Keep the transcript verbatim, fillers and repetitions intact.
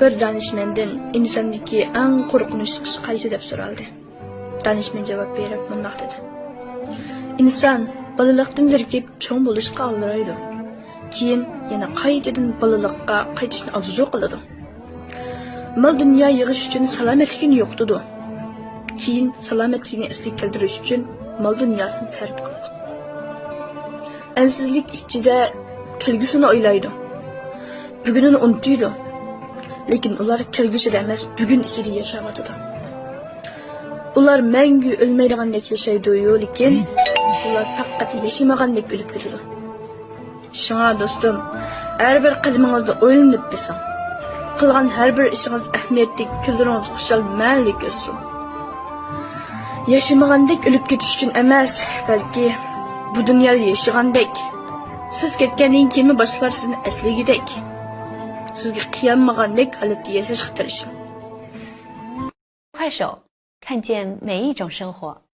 بىر دانىشمەندىن ئىنساندىكى ئەڭ قورقۇنچلۇق ئىش قايسى دەپ سورالدى. دانىشمەن جاۋاب بېرىپ مۇنداق دېدى: ئىنسان بالىلىقتىن زېرىكىپ چوڭ بولۇشقا ئالدىرايدۇ. كېيىن يەنە قايتىدىن بالىلىققا قايتىشنى ئارزۇ قىلىدۇ. مال دۇنيا يىغىش ئۈچۈن سالامەتلىكىنى يوقىتىدۇ. كېيىن سالامەتلىكىنى ئەسلىگە كەلتۈرۈش ئۈچۈن مال دۇنياسىنى سەرپ قىلىدۇ. ئەنسىزلىك ئىچىدە كەلگۈسىنى ئويلايدۇ. بۈگۈنىنى ئۇنتۇيدۇ. لېكىن ئۇلار كەلگۈسىدە ئەمەس، بۈگۈن ئىچىدە ياشاۋاتىدۇ. ئۇلار مەڭگۈ ئۆلمەيدىغاندەك ياشايدۇ، لېكىن ئۇلار پەقەت ياشىمىغاندەك ئۆلۈپ كېتىدۇ. شۇڭا دوستۇم، ھەر بىر قەدىمىڭىزدە ئويلىنىپ بېسىڭ. قىلغان ھەر بىر ئىشىڭىز ئەھمىيەتلىك، كۈنلىرىڭىز خۇشال، مەنىلىك ئۆتسۇن. ياشىمىغاندەك ئۆلۈپ كېتىش ئۈچۈن ئەمەس، بەلكى بۇ دۇنيادا ياشىغاندەك، سىز كەتكەندىن كېيىنمۇ باشقىلار سىزنى ئەسلىگۈدەك، سىزگە قىيانمىغاندەك ھالەتتە ياشاشقا تىرىشىڭ. 快手，看见每一种生活。